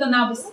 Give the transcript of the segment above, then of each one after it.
тотынабыз.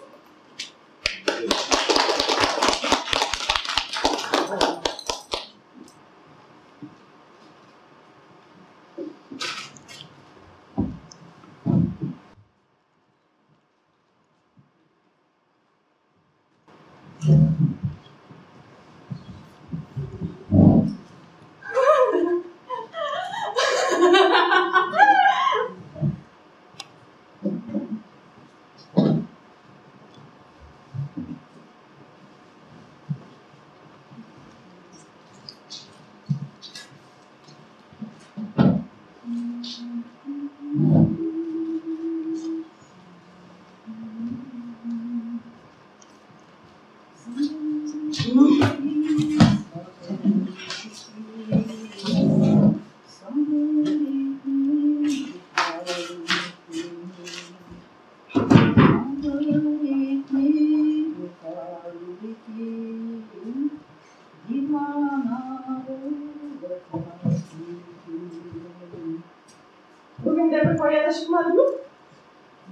Бүген дә бер кая да чыкмадыңмы?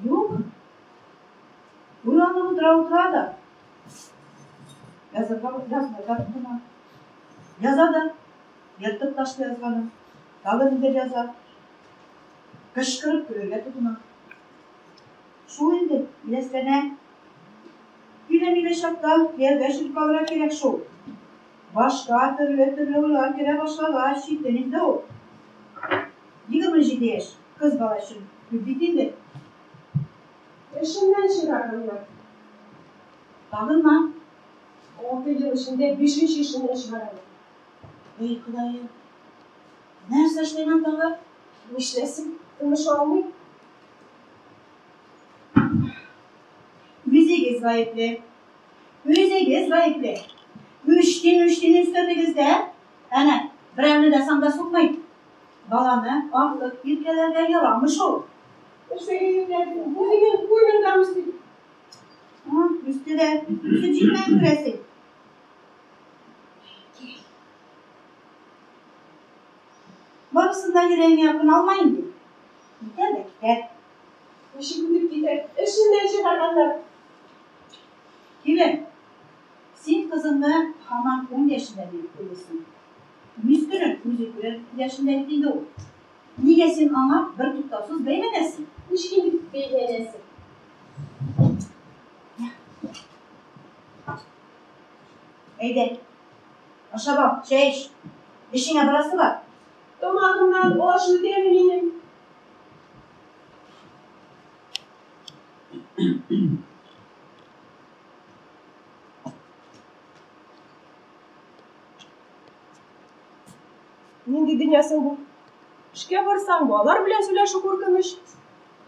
Юк. Уйланып утыра утыра да. Язарга, язмарга тотына. Яза да, ертып ташлый язганын. Тагын нидер яза. Кычкырып көлергә тотына. Шул инде, иләсләнә. Килә-милә чакта кияүгә чыгып калырга кирәк шул. Башка төрле-төрле уйлар керә башлагач, читен инде ул. 27 яшь, кыз бала өчен күп бит инде. Эшеннән чыгарганнар. Тагынмы? 6 ел эчендә бишенче эшеннән чыгаралар. Эй, Ходаем. Нәрсә эшләгән тагы? Нишләсен? Тыныш алмый. Үзегез гаепле. Үзегез гаепле. Үчтин-үчтин үстердегез дә, әнә, берәүне дә санга сукмый. Баланы артык иркәләргә ярамый шул. Нәрсәгә йөкләдең? Бу дигән куенында үсте. Үсте дә, үсеп җитмәгән күрәсең. Барысын да йөрәгеңә якын алма инде. Китәр дә китәр. Ничек үтеп китәр? Эшеннән чыгарганнар. Килен, син кызыңны һаман 10 яшендә дип уйлыйсың. Үз көнен үзе күрер яшендә бит инде ул. Нигә син аңа бертуктаусыз бәйләнәсең? Ничек инде бәйләнәсең? Әйдә, ашап ал, чәй эч. Эшеңә барасы бар. Тамагымнан аш үтәме минем? Нинди дөнья соң бу? Эшкә барсаң, балалар белән сөйләшү куркыныч.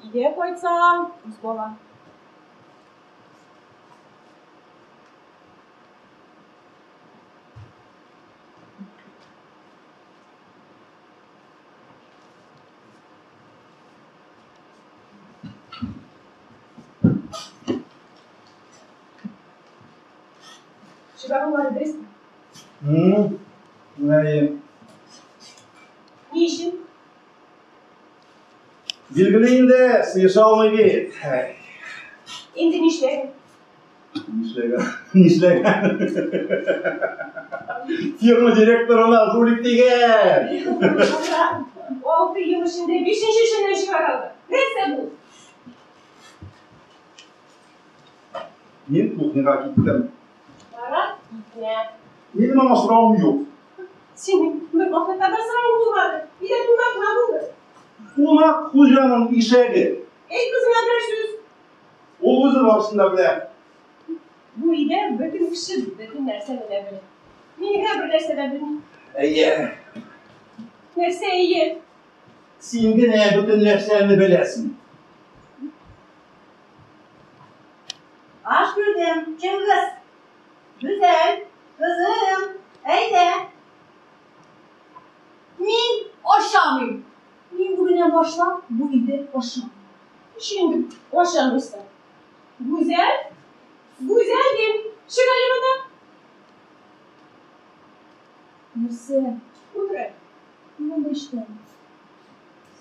Өйгә кайтсаң, үз бала. Чыгарулары дөресме? Әйе. Ни өчен? Билгеле инде, сыеша алмый бит. Инде нишләгән? Нишләгән? Нишләгән? Фирма директорына жулик дигән. 6 ел эчендә бишенче эшеннән чыгаралар. Нәрсә бу? Мин кухняга киттем. Бара китмә. Минем аңа соравым юк. Синең бер вакытта да соравың булмады. Өйдә кунак кына булды. Кунак хуҗаның ишәге. Әйт кызыңа берәр сүз. Ул үзе барысын да белә. Бу өйдә бөтен кеше бөтен нәрсәне дә белә. Мин генә бер нәрсә дә белмим. Әйе. Нәрсә әйе? Син генә бөтен нәрсәне беләсең. Аш бирдем, чыгыгыз. Гүзәл, кызым, әйдә. Мин ашамыйм. Мин бүгеннән башлап бу өйдә ашамыйм. Ничек инде ашамыйсың? Гүзәл? Гүзәл дим. Чык әле монда. Нәрсә? Утыр әле. Мин анда эштәм.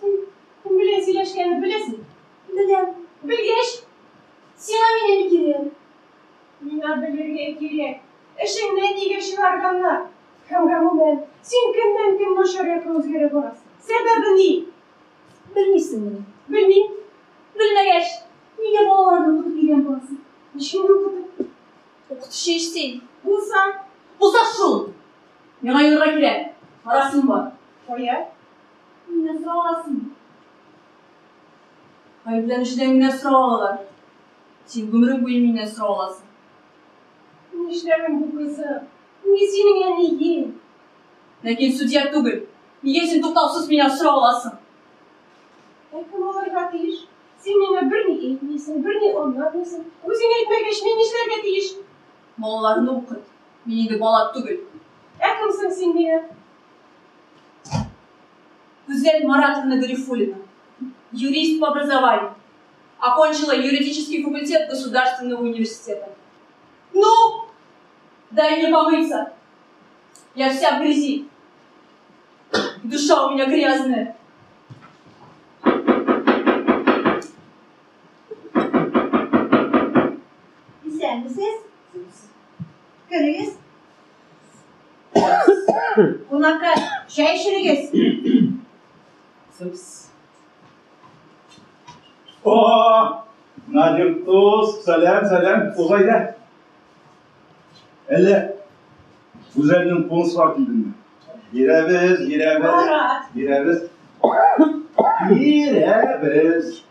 Син кем белән сөйләшкәнне беләсең? Беләм. Белгәч, Сиңа мине Кайчаннан үзгәрә барасың? Сәбәбе ни? Белмисеңмени? Белмим. Белмәгәч, нигә балаларны укытып йөргән буласың? Ничек инде укытып? Укытучы ич син. Булса? Булса шул! Миңа юырга кирәк. Барасым бар. Кая? Миннән сорау аласыңмы? Гаепләнүчедән генә сорау алалар. Син гомерең буе миннән сорау аласың. Нишләвең бу, кызым? Мин синең әниең. Ләкин судья түгел. Нигә син туктаусыз миннән сорау аласың? Ә кем алырга тиеш? Син миңа берни әйтмисең, берни аңлатмыйсың. Үзең әйтмәгәч, мин нишләргә тиеш? Балаларны укыт. Мин инде бала түгел. Ә кем соң син миңа? Гүзәл Маратовна Гарифуллина. Юрист по образованию. Окончила юридический факультет Государственного университета. Ну, дай мне помыться. Я вся в грязи. Душа у меня грязная. Исәнмесез. Керегез. Кунакка чәй эчерегез. Сыпс. О, Надир дус, сәлам, сәлам, узайда. Әллә Гүзәлнең кулын сорап килдеңме? Бирәбез, бирәбез. Марат. Бирәбез. Бирәбез.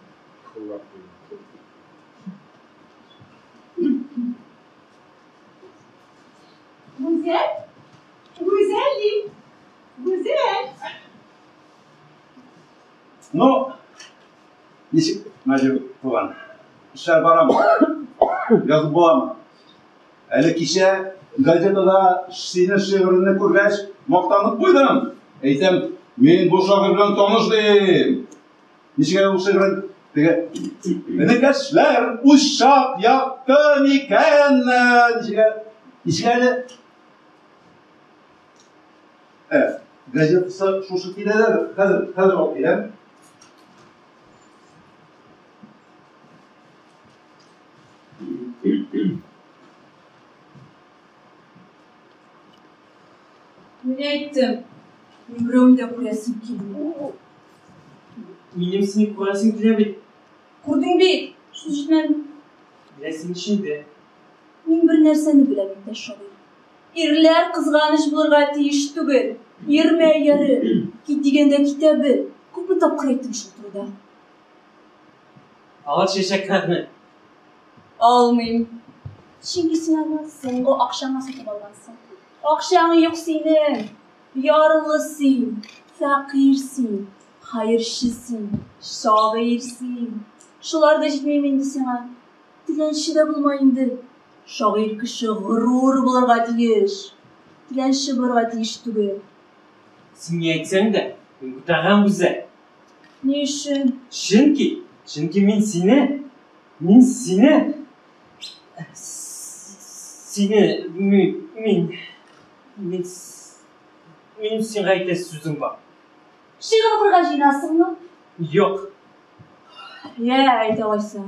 Гүзәл? Гүзәли! Гүзәл! Ну, ничек, Надир туган? Эшләр барамы? Язып буламы? Әле кичә газетада синең шигыреңне күргәч, мактанып куйдым. Әйтәм, мин бу шагыйрь белән таныш дим. Ничек әле ул шигырен? Теге Энекәшләр учак якты микән? Ничек әле? Ничек әле? Ә, газетасы шушы тирәдәдер. Хәзер, хәзер алып киләм. Мин әйттем, мин берәүне дә күрәсем килми. Минем сине күрәсем килә бит. Күрдең бит, шул җитмәде. Беләсең ич инде. Мин бер нәрсәне беләм, иптәш шагыйрь. Ирләр кызганыч булырга тиеш түгел. Йөрмә ияреп, кит дигәндә китә бел. Күпме тапкыр әйттем шул турыда. Ал чәчәкләрне. Алмыйм. Чөнки син аны соңгы акчаңа сатып алгансың. Акчаң юк синең. Ярлы син, фәкыйрь син, хәерче син, шагыйрь син. Шулар да җитмиме инде сиңа? Теләнче дә булма инде. Шагыйрь кеше горур булырга тиеш. Теләнче булырга тиеш түгел. Син ни әйтсәң дә, мин күтәрәм Гүзәл. Ни өчен? Чөнки, чөнки мин сине, мин сине, сине, мин, мин, мин, минем сиңа әйтәсе сүзем бар. Шигырь укырга җыенасыңмы? Юк. Йә, әйт алайса.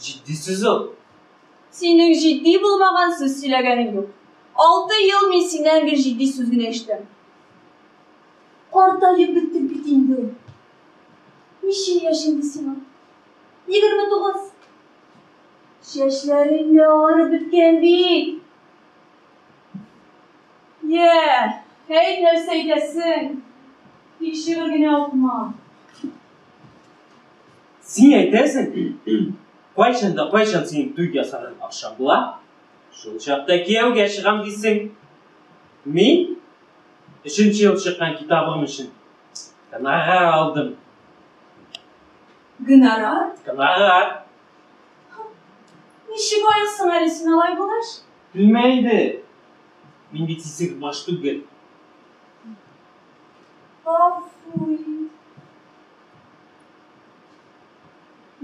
Җитди сүз ул. Синең җитди булмаган сүз сөйләгәнең юк. Алты ел мин синнән гел җитди сүз генә ишетәм. Картаеп беттек бит инде. Ничә яшь инде сиңа? 29. Чәчләрең дә агарып беткән бит. Йә, әйт нәрсә әйтәсең. Тик шигырь генә укыма. Син әйтәсең, кайчан да кайчан синең туй ясаган акчаң була, шул чакта кияүгә чыгам дисең. Мин өченче ел чыккан китабым өчен гонорар алдым. Гонорар? Гонорар. Ничек аексың әле син алай булгач? Көлмә инде. Мин бит исерек баш түгел. Гафу ит.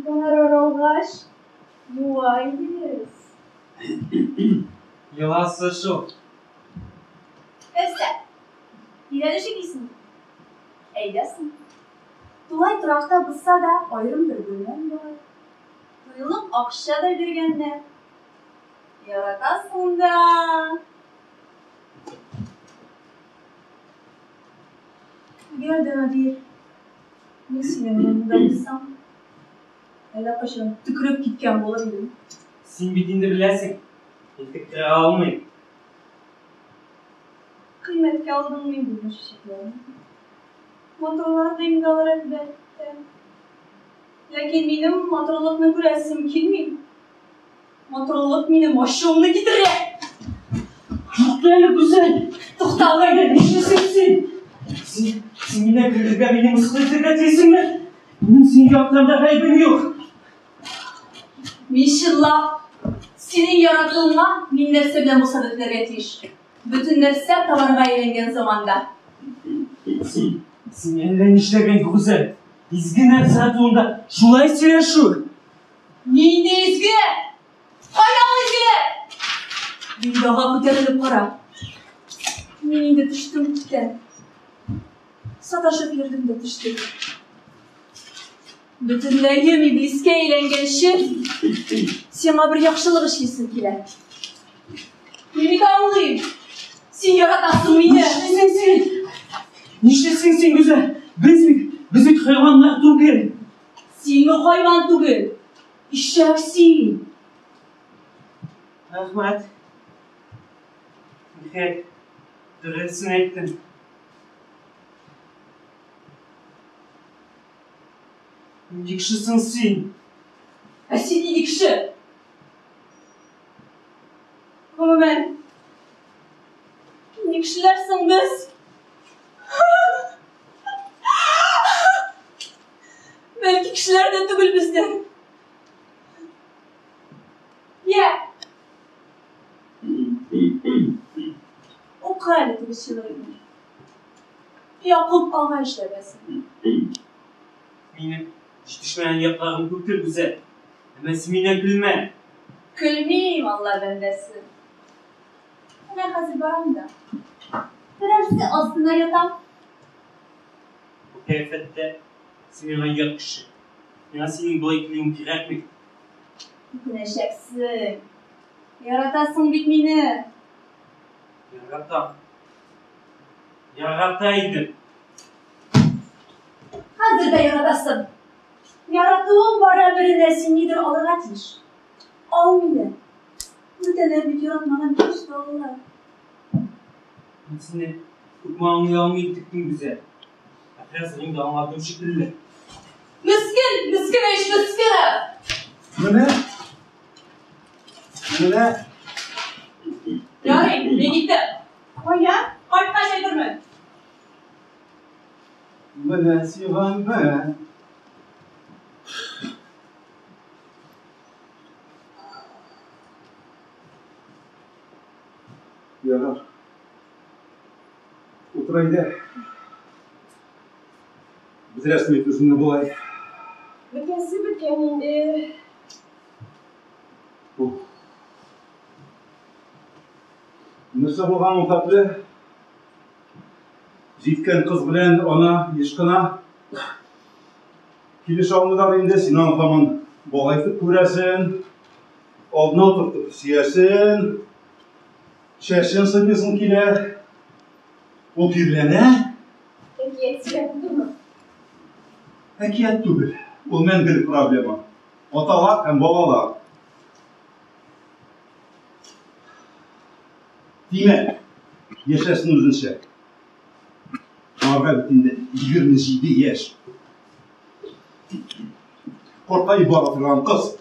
Гонорар алгач, юа идегез. Еласы шул. Нәрсә? Өйләнешик дисеңме? Әйдә соң. Тулай торакта булса да, аерым бер бүлмәм бар. Туйлык акча да биргәннәр. Яратасың да. Әгәр дә, Надир, мин синең урыныңда булсам, әллә кайчан төкереп киткән булыр идем. Син бит инде беләсең, мин тектерә алмыйм. Кыйммәткә алдың инде бу чәчәкләрне. Матурлар да инде алар, әлбәттә. Ләкин минем матурлыкны күрәсем килми. Матурлык минем ачуымны китерә. Тукта әле, Гүзәл! Тукта әле, нишлисең син? Син, син миннән көлергә, мине мыскыл итәргә телисеңме? Минем сине яратканда гаебем юк. Мин чынлап, синең яратуыңа мин нәрсә белән булса да түләргә тиеш. Бөтен нәрсә товарга әйләнгән заманда. Син, син әллә нишләгән, Гүзәл. Изге нәрсә турында шулай сөйләшү. Нинди изге? Кайда ул изгеләр? Дөньяга күтәрелеп кара. Мин инде төштем күктән. Саташып йөрдем дә төштем. Бөтенләем иблискә әйләнгәнче, сиңа бер яхшылык эшлисем килә. Мин бит аңлыйм. Син яратасың мине. Нишлисең син? Нишлисең син, Гүзәл? Без бит, без бит хайваннар түгел. Синме хайван түгел? Ишәк син. Рәхмәт. Ниһаять, дөресен әйттең. Нинди кеше соң син? Ә син нинди кеше? Гомумән, нинди кешеләр соң без? Бәлки кешеләр дә түгел бездер. Йә. Укы әле теге шигыреңне. Якуп ага эшләмәсен. Минем җитешмәгән якларым күптер, Гүзәл. Әмма син миннән көлмә. Көлмим, Алла бәндәсе. Менә хәзер барам да. Берәрсе астына ятам. Бу кыяфәттә син миңа ят кеше. Миңа синең болай килүең кирәкми. Үкенәчәксең. Яратасың бит мине. Яратам. Ярата идем. Хәзер дә яратасың. Яратуың бараберенә син нидер алырга тиеш. Ал мине. Бүтәннәр бит яратмаган тиеш тә алалар. Мин сине күпме аңлый алмый интектем, Гүзәл. Ә хәзер инде аңладым шикелле. Мескен, мескен ич, мескен! Менә. Менә. Ярый, мин киттем. Кая? Кайткач әйтермен. Менә сиңа мә. Ярар. Утыр әйдә. Бетерәсең бит үзеңне болай. Бетәсе беткән инде. Уф. Нәрсә булган ул хәтле? Җиткән кыз белән ана еш кына килешә алмыйлар инде. Син аны һаман бала итеп күрәсең. Алдына утыртып сөясең. Чәчен сыйпыйсың килә. Ул тирләнә. Әкият сөйләп утырма. Әкият түгел. Ул мәңгелек проблема. Аталар һәм балалар. Тимә, яшәсен үзенчә. Аңарга бит инде 27 яшь. Картаеп бара торган кыз.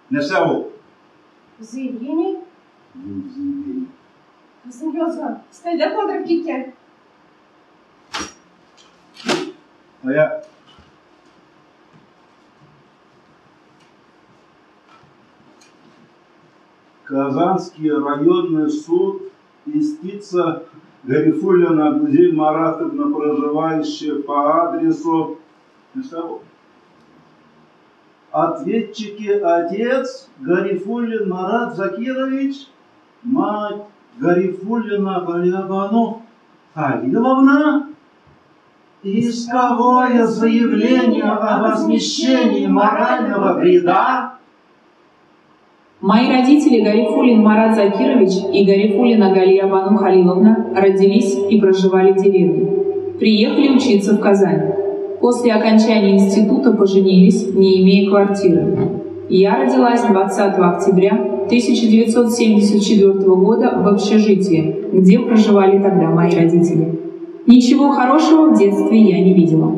Нәрсә ул? Заявление? Нинди заявление? Кызың язган. Өстәлдә калдырып киткән. Кая? Казанский районный суд истица Гарифуллина Гузель Маратовна, проживающая по адресу... Ответчики отец Гарифуллин Марат Закирович, мать Гарифуллина Галиябану Халиловна. Исковое заявление о возмещении морального вреда. Мои родители Гарифуллин Марат Закирович и Гарифуллина Галия Бану Халиловна родились и проживали в деревне. Приехали учиться в Казань. После окончания института поженились, не имея квартиры. Я родилась 20 октября 1974 года в общежитии, где проживали тогда мои родители. Ничего хорошего в детстве я не видела.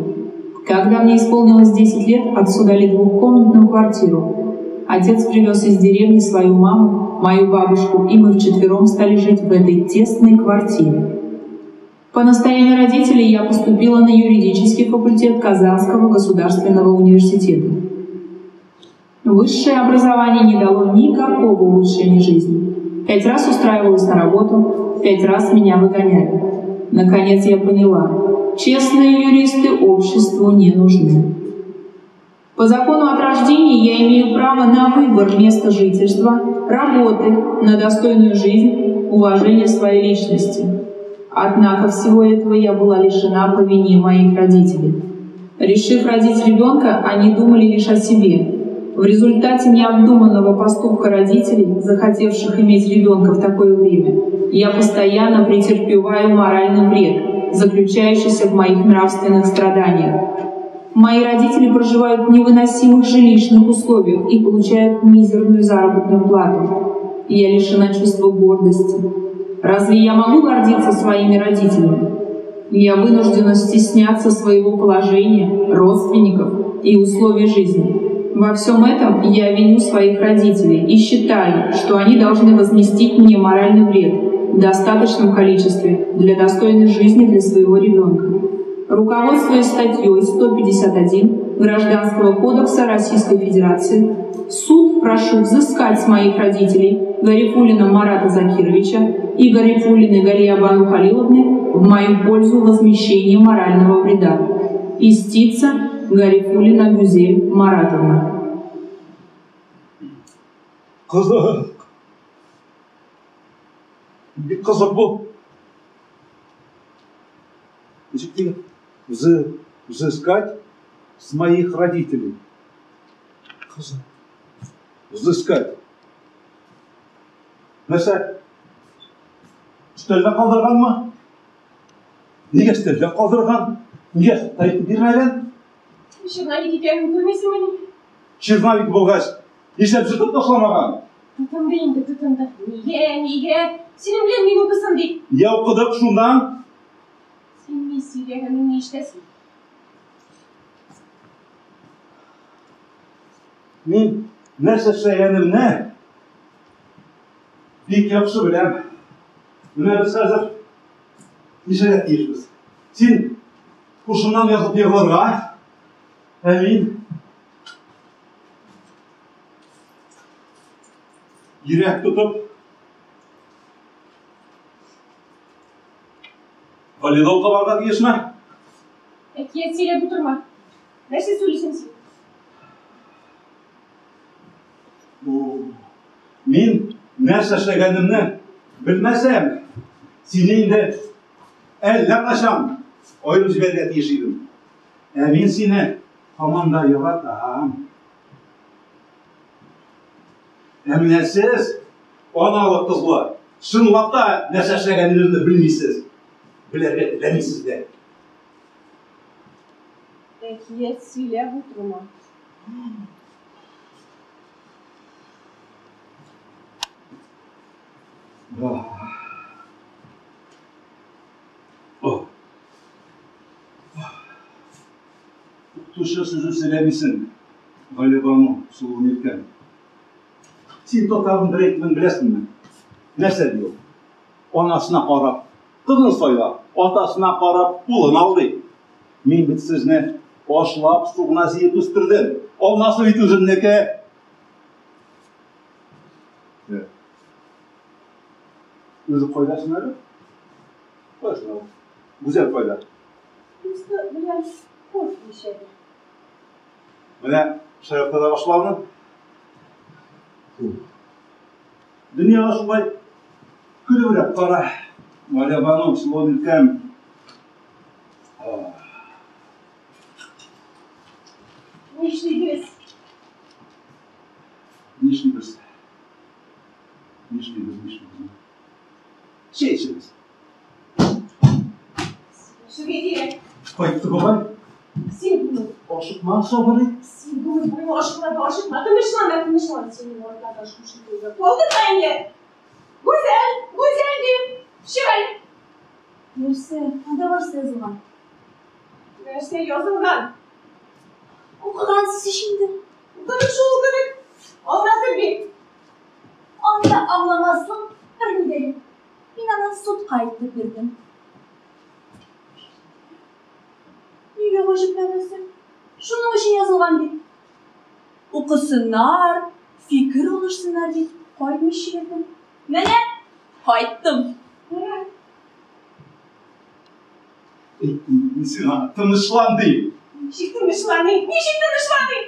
Когда мне исполнилось 10 лет, отцу дали двухкомнатную квартиру. Отец привез из деревни свою маму, мою бабушку, и мы вчетвером стали жить в этой тесной квартире. По настоянию родителей я поступила на юридический факультет Казанского государственного университета. Высшее образование не дало никакого улучшения жизни. 5 раз устраивалась на работу, 5 раз меня выгоняли. Наконец я поняла, честные юристы обществу не нужны. По закону от рождения я имею право на выбор места жительства, работы, на достойную жизнь, уважение своей личности. Однако всего этого я была лишена по вине моих родителей. Решив родить ребенка, они думали лишь о себе. В результате необдуманного поступка родителей, захотевших иметь ребенка в такое время, я постоянно претерпеваю моральный вред, заключающийся в моих нравственных страданиях. Мои родители проживают в невыносимых жилищных условиях и получают мизерную заработную плату. Я лишена чувства гордости. Разве я могу гордиться своими родителями? Я вынуждена стесняться своего положения, родственников и условий жизни. Во всем этом я виню своих родителей и считаю, что они должны возместить мне моральный вред в достаточном количестве для достойной жизни для своего ребенка. Руководствуясь статьей 151 Гражданского кодекса Российской Федерации, суд прошу взыскать с моих родителей Гарифуллина Марата Закировича и Гарифуллиной Галии Бану Халиловны в мою пользу возмещение морального вреда. Истица Гарифуллина Гюзель Маратовна. Кызык. Бик кызык бу. Ничек дигән? Взыскать с моих родителей. Кызык. Взыскать. Нәрсә? Өстәлдә калдырганмы? Нигә өстәлдә калдырган? Нигә әйтеп бирмәгән? Черновик икәнен күрмисеңмени? Черновик булгач, нишләп җыртып ташламаган? Тотынды инде, тотынды. Нигә, нигә? Синең белән мин укысын дип. Я укыдык шуннан. Син ни сөйләгәнеңне ни ишетәсең? Мин нәрсә эшләгәнемне бик яхшы беләм. Менә без хәзер нишләргә тиешбез? Син һушыңнан язып егылырга, ә мин йөрәк тотып валидол кабарга тиешме? Әкият сөйләп утырма. Нәрсә сөйлисең син? Мин нәрсә эшләгәнемне белмәсәм, сине инде әллә кайчан аерып җибәрергә тиеш идем. Ә мин сине һаман да яратам. Ә менә сез, аналы кызлы, чынлап та нәрсә эшләгәнегезне белмисез. Белергә теләмисез дә. Әкият сөйләп утырма. Укытучы сүзе сөйләмисең, Галибану, сылу микән? Син татарның бер әйтемен беләсеңме? Нәрсә ди ул? Анасына карап, кызын сайла, атасына карап, улын ал ди. Мин бит сезне ашлап, су гына җыеп үстердем. Алмасы бит үземнеке. Үзе кайда соң әле? Кайда соң ул? Гүзәл кайда? Дусты белән кофе эчәләр. Менә шаярта да башладың. Дөньяга шулай көлебрәк кара. Галиябану, сылу иркәм. Нишлибез? Нишлибез? Нишлибез, нишлибез? Чәй эчәбез. Сөйләшергә кирәк. Кайтты бугай. Син бүген Ашыкма, сабыр ит. Син бүген бүген ашыкма да ашыкма. Тынычлан да тынычлан. Синең аркада шушы туйга калды да инде. Гүзәл, Гүзәл дим. Чык әле. Нәрсә? Анда барысы да язылган. Нәрсә язылган? Укыгансыз ич инде. Укыдык шул укыдык. Аңлатып бир. Анда аңламаслык берни дә юк. Мин аны судка илтеп бирдем. Нигә гаҗәпләнәсең? Шуның өчен язылган бит. Укысыннар, фикер алышсыннар дип кайтмый җибәрдем. Менә кайттым. Әйттем бит мин сиңа, тынычлан дип. Ничек тынычланыйм? Ничек тынычланыйм?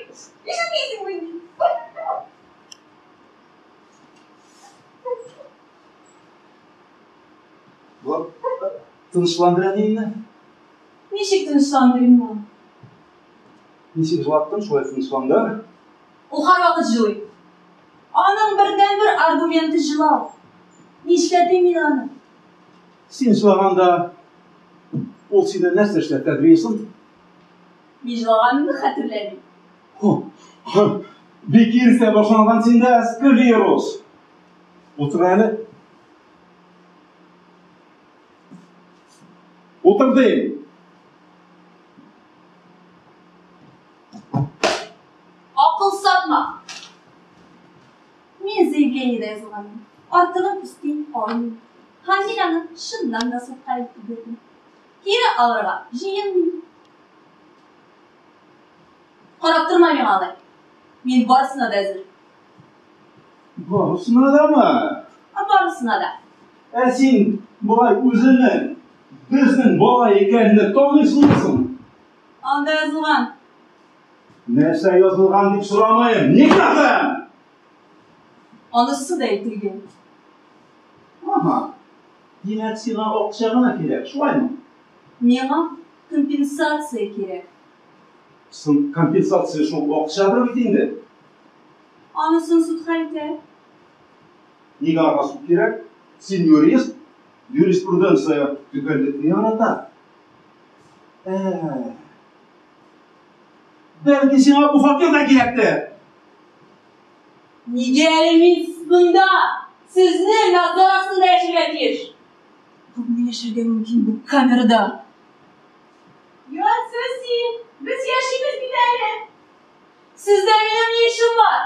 Ишетмисеңмени? Тынычландыр әниеңне. Ничек тынычландырыйм ул? Ничек җылаттың, шулай тынычландыр. Ул һәрвакыт җылый. Аның бердәнбер аргументы җылау. Нишләтим мин аны? Син җылаганда ул сине нәрсә эшләтә дисең? Мин җылаганымны хәтерләмим. Бик иртә башланган синдә склероз. Утыр әле. Утыр дим. Акыл сатма. Мин заявлениедә язылганмын. Артыгын өсти алмыйм. Һәм мин аны чыннан да судка илтеп бирдем. Кире алырга җыенмыйм. Карап торма миңа алай. Мин барысына да әзер. Барысына дамы? Барысына да. Ә син болай үзеңне безнең бала икәнне таныйсыңмы соң? Анда язылган. Нәрсә язылган дип сорамыйм. Никахым! Анысы да әйтелгән. Ага. Димәк, сиңа акча гына кирәк, шулаймы? Миңа компенсация кирәк. Соң компенсация шул акчадыр бит инде. Анысын суд хәл итә. Нигә аңа суд кирәк? Син юрист, юриспруденция төгәллекне ярата. Ә. Бәлки сиңа бу фатир да кирәктер? Нигә әле мин монда сезнең надзор астында яшәргә тиеш? Күпме яшәргә мөмкин бу камерада? Оятсыз син! Без яшибез бит әле! Сездә минем ни эшем бар?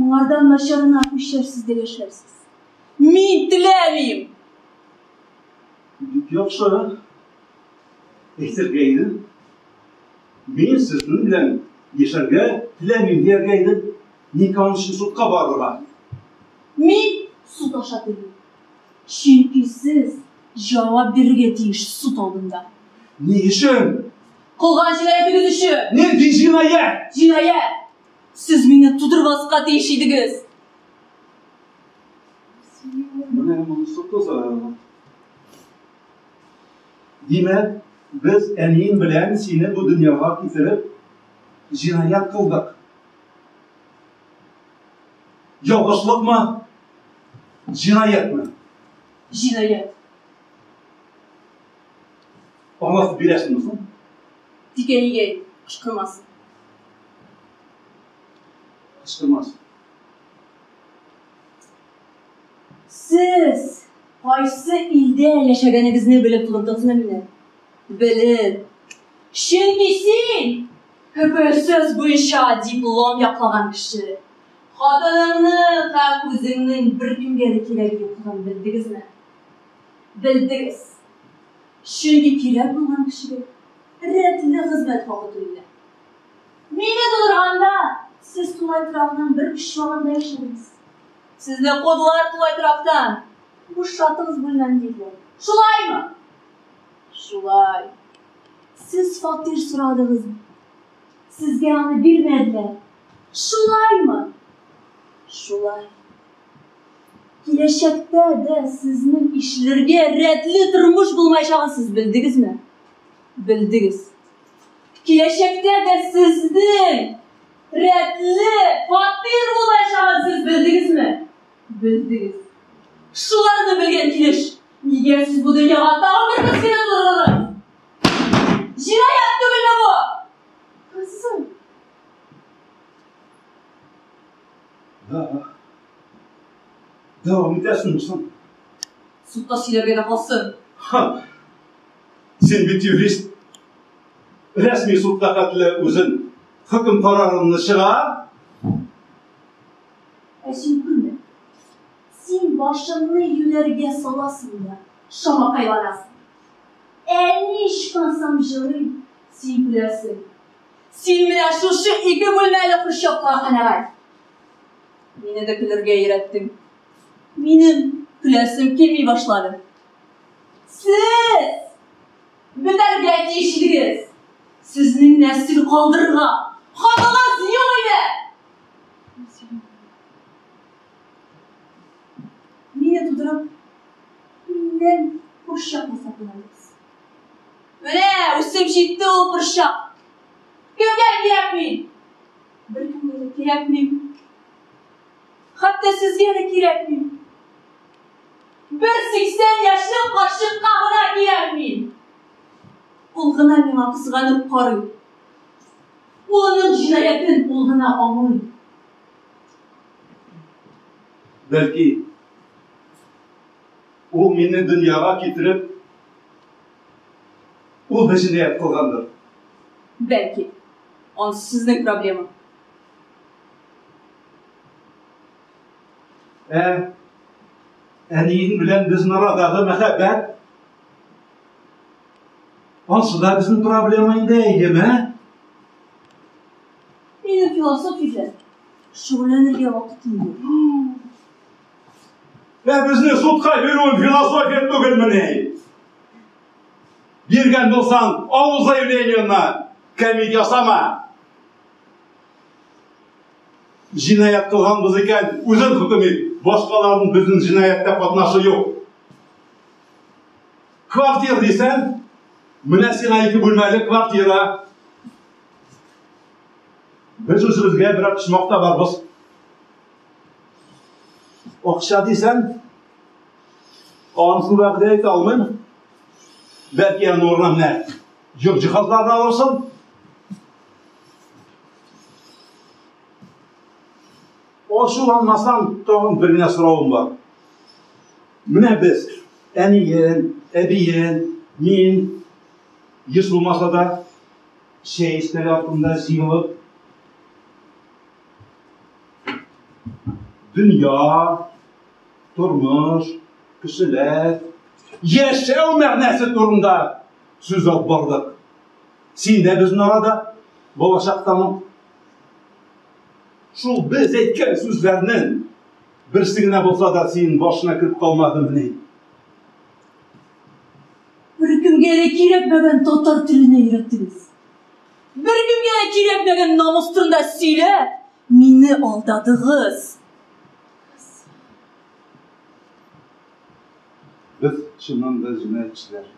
Моңардан начарына күчәрсез дә яшәрсез. Мин теләмим! Бик яхшы. Әйтергә идем. Мин сезнең белән яшәргә теләмим дияргә идем. Ник аның өчен судка барырга? Мин суд аша телим. Чөнки сез җавап бирергә тиеш суд алдында. Ни өчен? Кылган җинаятегез өчен! Нинди җинаять? Җинаять! Сез мине тудырмаска тиеш идегез! Менә монысы кызык. Димәк, без әниең белән сине бу дөньяга китереп, җинаять кылдык. Ялгышлыкмы? Җинаятьме? Җинаять. Аңлатып бирәсеңме соң? Тик әнигә әйт, кычкырмасын. Кычкырмас. Сез кайсы илдә яшәгәнегезне белеп тудырдыгызмы мине? Белеп. Чөнки син КПСС буенча диплом яклаган кеше. Хатыныңның һәм үзеңнең беркемгә дә кирәге юклыгын белдегезме? Белдегез. Чөнки кирәк булган кешегә рәтле хезмәт хакы түлиләр. Мине тудырганда сез тулай торакның бер почмагында яшәдегез. Сезне кудылар тулай торактан. Бушатыгыз бүлмәне диделәр. Шулаймы? Шулай. Сез фатир сорадыгыз. Сезгә аны бирмәделәр. Шулаймы? Шулай. Киләчәктә дә сезнең ишләргә рәтле тормыш булмаячагын сез белдегезме? Белдегез. Киләчәктә дә сезнең Рәтле фатир булачагын сез белдегезме? Белдегез. Шуларны белгән килеш, нигә сез бу дөньяга тагын бер кыз генә тудырдыгыз? Җинаять түгелме бу? Кызым. Да. Дәвам итәсеңме соң? Судта сөйләргә дә калсын. Ха! Син бит юрист. Рәсми судка хәтле үзен хөкем карарыңны чыгар. Ә син күрмә. Син башыңны юләргә саласың да, шамакайланасың. Әни ичмасам җылый, син көләсең. Син менә шушы ике бүлмәле хрущевкага канәгать. Мине дә көлергә өйрәттең. Минем көләсем килми башлады. Сез бетәргә тиеш идегез. Сезнең нәсел калдырырга хакыгыз юк иде. Мине тудырып, миннән курчак ясап уйнадыгыз. Менә үсеп җитте ул курчак. Кемгә кирәк мин? Беркемгә дә кирәкмим. Хәтта сезгә дә кирәкмим. Бер 80 яшьлек карчыкка гына кирәк мин. Ул гына миңа кызганып карый. Улының җинаятен ул гына аңлый. Бәлки, ул мине дөньяга китереп, ул да җинаять кылгандыр. Бәлки. Ансы сезнең проблема. Ә әниең белән безнең арадагы мәхәббәт ансы да безнең проблема инде, әйеме? Минем философия белән шөгыльләнергә вакытым юк. Ә безне судка бирүең философия түгелмени? Биргән булсаң, ал заявлениеңне, кәмит ясама. Җинаять кылганбыз икән, үзең хөкем ит. Башкаларның безнең җинаятьтә катнашы юк. Квартира дисәң, менә сиңа ике бүлмәле квартира. Без үзебезгә берәр почмак табарбыз. Акча дисәң, анысын вәгъдә итә алмыйм. Бәлки аның урынына менә йорт җиһазларын алырсың. Ачуланмасаң, тагын бер генә соравым бар. Менә без, әнием, әбием, мин, еш булмаса да, чәй өстәле артында җыелып, дөнья, тормыш, кешеләр, яшәү мәгънәсе турында сүз алып бардык. Син дә безнең арада балачактан ук. Шул без әйткән сүзләрнең берсе генә булса да синең башына кереп калмадымыни? Беркемгә дә кирәкмәгән татар теленә өйрәттегез. Беркемгә дә кирәкмәгән намус турында сөйләп, мине алдадыгыз. Без чыннан да җинаятьчеләр.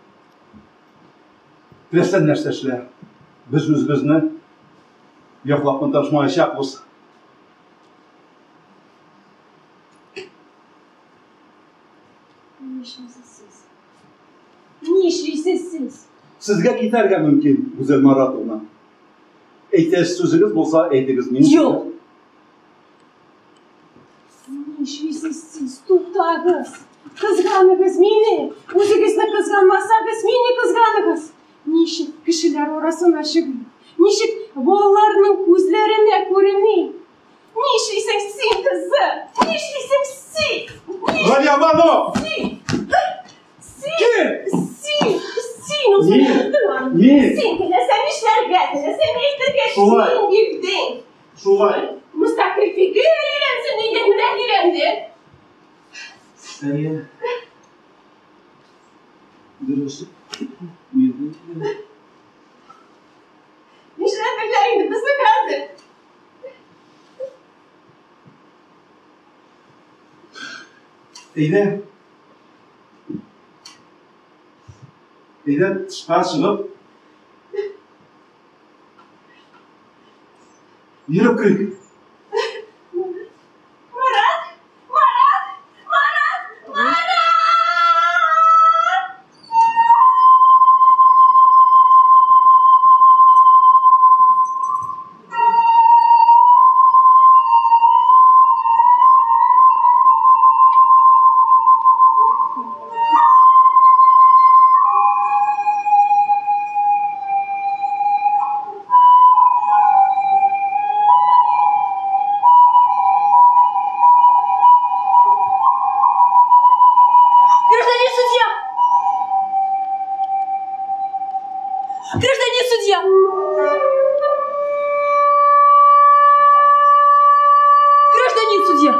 Теләсә нәрсә эшлә. Без үзебезне яклап маташмаячакбыз. Ни эшлисез сез? Ни эшлисез сез? Сезгә китәргә мөмкин, Гүзәл Маратовна. Әйтәсе сүзегез булса, әйтегез. Мин Юк. Ни эшлисез сез? Туктагыз. Кызганыгыз мине. Үзегезне кызганмасагыз, мине кызганыгыз. Ничек кешеләр арасына чыгыйм? Ничек балаларның күзләренә күреним? Ни эшлисең син, кызым? Ни эшлисең син? Ни Галиябану! Син! Син! Кил! Син! Син үзең Ни? булдың аны. Ни? Син теләсәң нишләргә, теләсәң ни әйтергә, Шулай. син бирдең. Шулай. Мөстәкыйль фикер өйрәнсен дигән менә өйрәнде. Әйе. Дөрес. Мин Нишләтерләр инде безне хәзер? Әйдә. Әйдә тышка чыгып. Йөреп керик. Марат! Марат! Марат! Марат! Гражданин судья! Гражданин судья! Гражданин судья!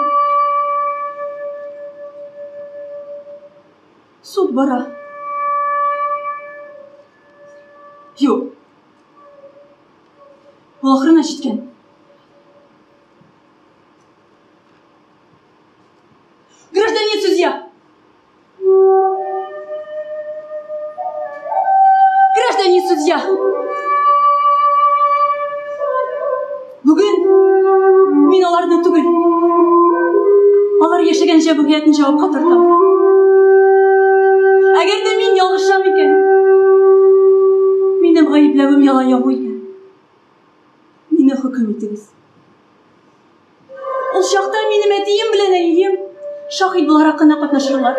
Суд бара. Юк. Ул ахырына җиткән. Гражданин судья! Гражданин судья! Бүген мин аларны түгел, алар яшәгән җәмгыятьне җавапка тартам. Әгәр дә мин ялгышам икән, минем гаепләвем ялан ягу икән, мине хөкем итегез. Ул чакта минем әтием белән әнием шаһит буларак кына катнашырлар.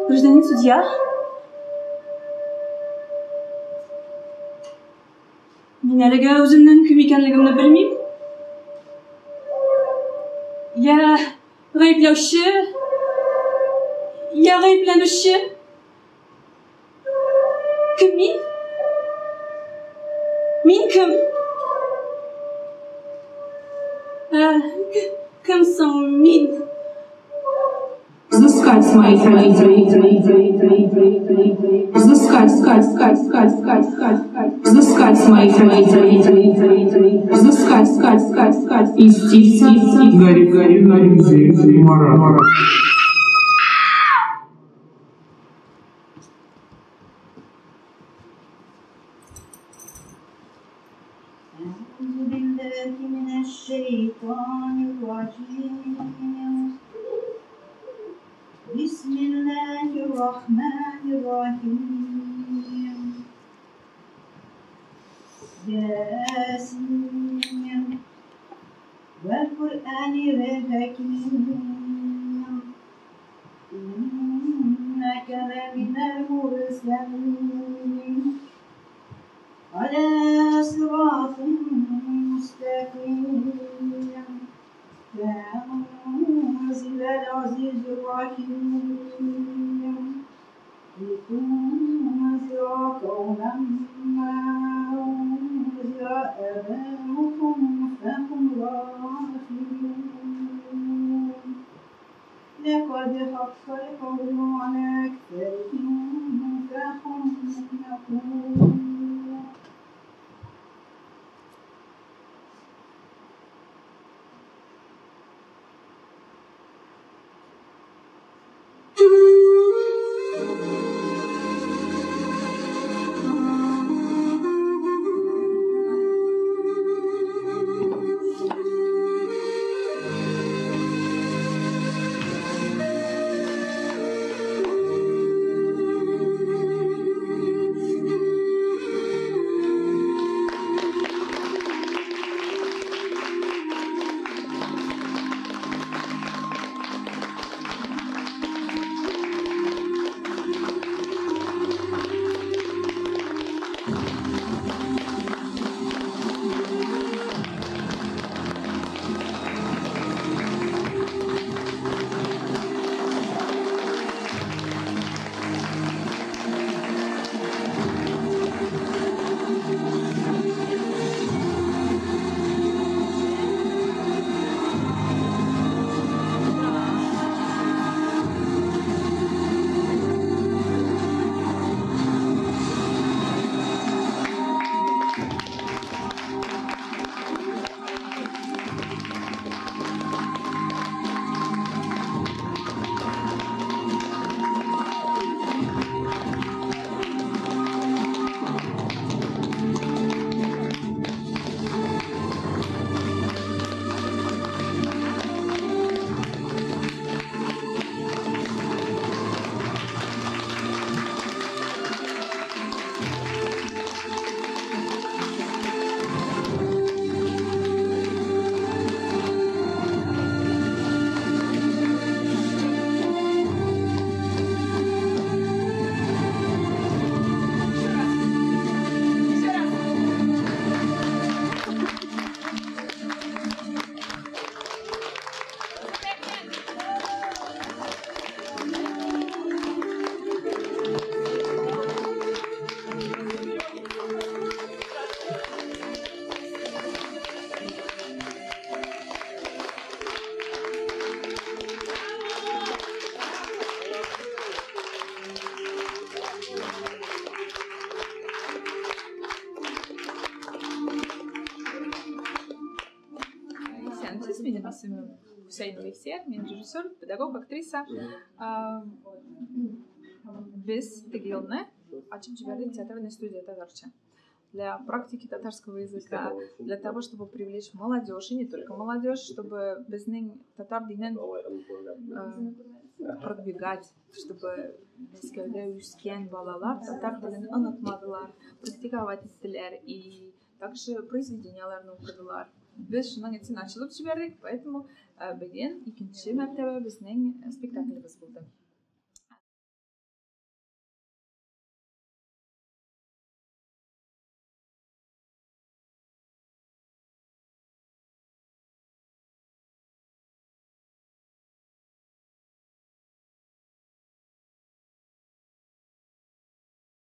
Гражданин судья? Мин әлегә үземнең кем икәнлегемне белмим. Я гаепләүче, я гаепләнүче. Кем мин? Мин кем? Ә, кем соң мин? Взыскать с моих родителей, взыскать, скать, скать, скать, скать, скать, взыскать с моих родителей, взыскать, скать, скать, скать, истица, Гарри, Гарри, Гарри, Марат. أعوذ بالله من الشيطان الرجيم بسم الله الرحمن الرحيم ياسين والقرآن الحكيم إنك لمن المرسلين على صراط مستقيم تنزيل العزيز الرحيم لتنذر قوما ما أنذر آباؤهم فهم غافلون لقد حق القول على أكثرهم فهم يقولون. Минем исемем Хусейн Илсер, мин режиссер, педагог, актриса. Без теге елны ачып җибәрдек театральная студия татарча. Для практики татарского языка, для того, чтобы привлечь молодежь, и не только молодежь, чтобы безнең татар динен продвигать, чтобы Мәскәүдә үскән балалар татар телен онытмадылар, практиковать иттеләр и также произведенияләрне укыдылар. Без шуның өчен ачылып җибәрдек, поэтому бүген икенче мәртәбә безнең спектаклебез булды.